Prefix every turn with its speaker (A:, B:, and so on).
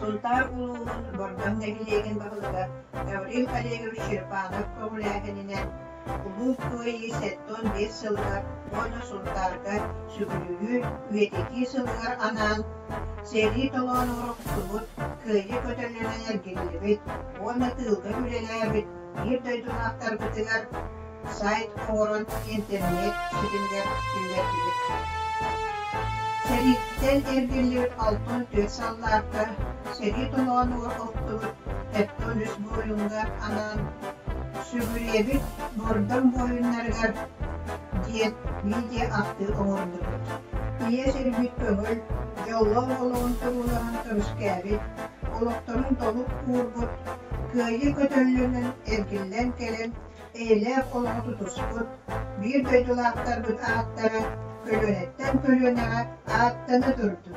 A: Сунтаар улууһун Бордоҥ нэһилиэгин баһылыга Гаврил Олегович Черепанов көҕүлээһининэн Улуу Кыайыы 75 сылыгар уонна Сунтаарга сүгүрүйүү, үйэтитии сылыгар анаан сэрии толоонугар охтубут, Кыайыы көтөллөнөн эргиллибит уонна тыылга үлэлээбит биир дойдулаахтарбытыгар сайт оҥорон интернет ситимигэр киллэрдибит. Сэрииттэн эргиллибит 64 саллаакка сэрии толоонугар охтубут 73 буойуҥҥа анаан «Сүгүрүйэбит Бордоҥ буойуннарыгар» диэн видео-ахтыы оҥордубут. Ийэ сирбит көҥүл, дьоллоох олоҕун туруулаһан көмүскээбит, олохторун толук уурбут, кыайыы көтөллөнөн эргиллэн кэлэн эйэлээх олоҕу тутуспут биир дойдулаахтарбыт ааттара көлүөнэттэн көлүөнэҕэ ааттана турдун.